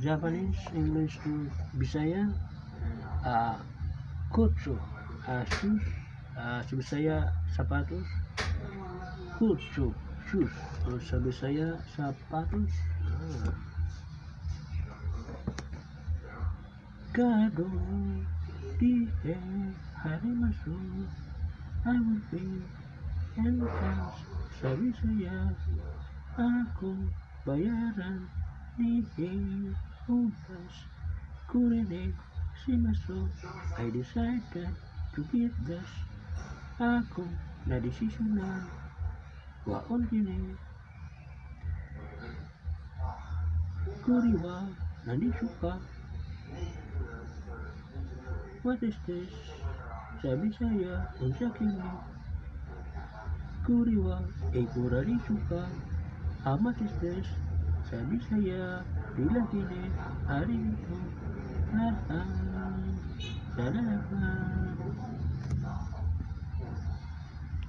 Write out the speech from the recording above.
#JapaneseEnglish to Bisaya. Kutsu, shoes, sa Bisaya sapatos. Kutsu, shoes, o sa Bisaya sapatos. Kado di harimasu, I will pay in cash. Sa Bisaya, ako bayaran ni Ugas. Kurene shimasu. I decided to get this. Ako na desisyonan. Waon kini. Kuriwa nandisuka. What is this? Sa Bisaya, unsa kini? Kuriwa ikura disuka. How much is this? Sa Bisaya, pila kini? Arigato. Salamat.